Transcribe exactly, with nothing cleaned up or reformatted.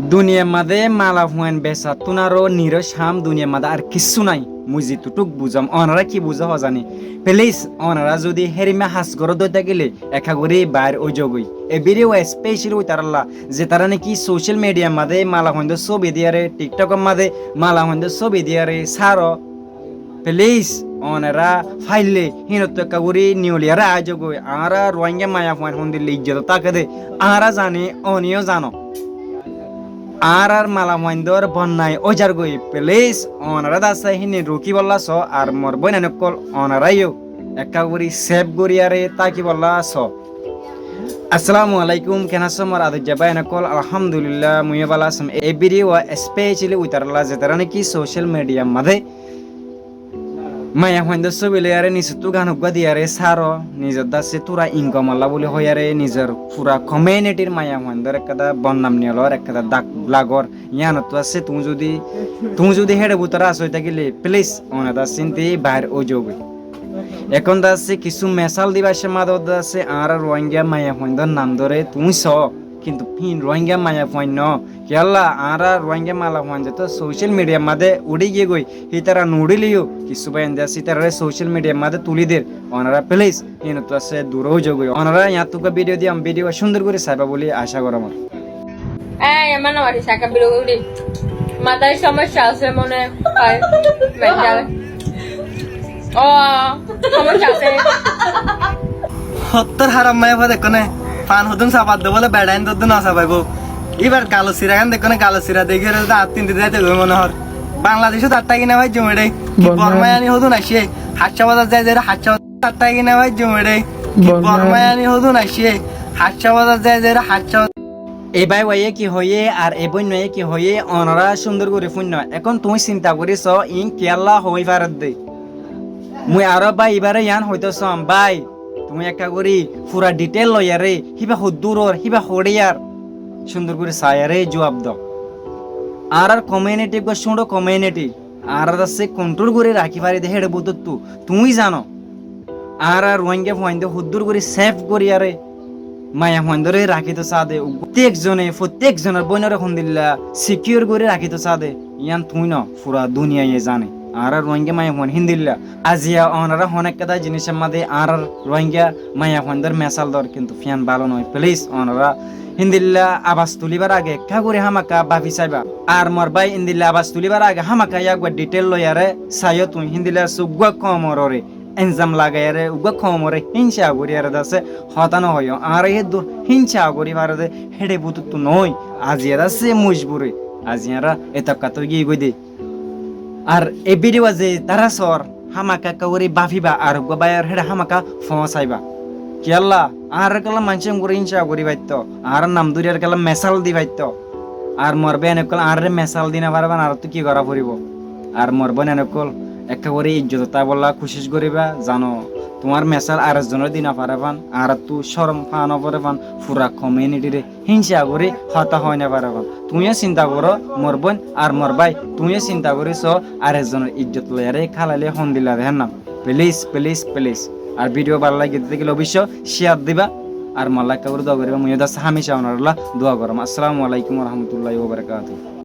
Duniyar mazé malafuain besattún aró niros ham duniyar mazé ar kissú nái. Mui zitúthuk buzóm, onorá ki buzó hozani? Please, onorá zudi hérimma has goródde tákile ekká gorí bair óizogói. E video special óitarálla, zetará náki social media mazé malafuaindór sóbi diyaré, TikTok or mazé malafuaindór sóbi diyaré sáro. Please, onorá faille hínottú ekká gorí niyoliyaré aáizogói. Añára Ruáingga maiyafuain hondilla ijjotot tákede añára zani, oníyo zano. Añárár malafuaindór bonnai óizargói. Please, onorá dase híni rukíbollá soó, ar mor bóinain ókkol onoráyo ekká gorí sef goríyaré tákibollá soó. Assalamu alaikum, keén asó mor adoijja báiyain ókkol? Alhamdulillah, muiyó bála asóm. E video wa specially óitarálla zetará náki social media mazé maiyafuaindór sóbi loiyaré nisottú gan uggúa diyaré sáro, nizor dase túra income olla buli hoiyaré nizor fura community r maiyafuaindór ekkán bonnam niyolor, ekkán dak lagor. Yíanottú asé tuñí zudi, tuñí zudi héçe bútore asói tákile please onorá dase híndi bair óizogói. Ekón dase kissú mesal dibar cómot dase añára Ruáingga maiyafuaindór nam dóre tuñí soó, kintu híin Ruáingga maiyafuain noó. Kiyólla añára Ruáingga malafuain zeto social media mazé uçí giyégói, hítara nuuçíleyo kissú báiyain dase ítararé social media mazé tulí der. Onorá please híinottú asé dur óizogói. Onorá yíañttú uggúa video diyóm, video cúndor gorí saibá buli acá goróm. Ei, emma no maris, ekka biro gori. Matar somossa asé mone hoi. Mental. Ó, somossa asé. Hottór haram maiyafuá dekkó né. Fan hodún sabar de bóle beçain dóddu no sabaibó. Íbar galo sira gán dekkó né, galo sira degi re dát tin din zaite goi mone hor. Bangladecót ar táki no faijjum eçé. Ki Bormá Bormá yani hodún aiccé. Haccá bazar zai zai re haccá bazar ar táki no faijjum eçé. Ki Bormá Bormá yani hodún aiccé. Haccá bazar zai zai re haccá bazar. E bái waiyé ki hoiyé ar e bóinnaye ki hoiyé, onorá cúndor gorí fúinno. Ekón tuñí sinta gorí soó, iín kiyólla hoói faredde. Mui aró bái ibáre yián hoitó soóm, bái, tuñí ekká gorí fura detail loiyaré, híba hoddúror, híba hoçé yar, cúndor gorí saiyaré juab do. Añárár community eggúa cúñço community. Añára dase control gorí rakí fari de héçe bútottu tuñí zano. Añára Ruáingga fuaindór hoddúr gorí sef goríyaré maiyafuaindóre rakíto saá de, fottíek zone, fottíek zonor bóinoré hondilla secure gorí rakíto saá de, yían tuñí no, fura duniyaye zane. Añára Ruáingga maiyafuain híndilla. Aziya onorá honó ekká dá zinícor mazé añára Ruáingga maiyafuaindór mesal dor, kintu fían bála noó. Please, onorá híndilla abas tulíbar age ekká gorí hámaka báfi saibá. Ar mor bái, híndilla abas tulíbar age hámaka yá eggúa detail loiyaré saiyó tuñí, híndilla asé uggúa koumoré elzam lagaiyaré, uggúa koumoré hínca goríyaré dase hotá no hoiyó. Añára héddur hínca gorí fare de héçe bútottu noói. Aziya dase mojburi. Aziya añára etokkat ói giyói de. Ar e video ze tará soór, hámaka ekká gorí báfiba, ar uggúa báiyor héçe hámaka foóñsaiba. Kiyólla, añárar kiyólla maincé engori hínca gorí faittó, añárar nam dóri ar kiyólla mesal di faittó. Ar mor báiyain ókkol, añáráre mesal di no faribán, añáráttu ki gorá foribó? Ar mor bóinain ókkol, ekká gorí ijjotot táibolla kucíc goríba, zano tuáñr mesal ar ekzonoré di no faribán, añáráttu córom faa no foribán, fura community re hínca gorí hotá hoói no faribán. Tuñíyo sinta goró, mor bóin ar mor bái, tuñíyo sinta gorí soó, ar ekzonor ijjot loiyaré kálaile hondilla dehár nam. Please, please, please. Ar video bála lagile obicco share diba. Ar molla ekká gorí dua goríba, muiyó dase hámica onorálla dua goróm. Assalamu alaikum wa rahmatullahi wa barakatuhu.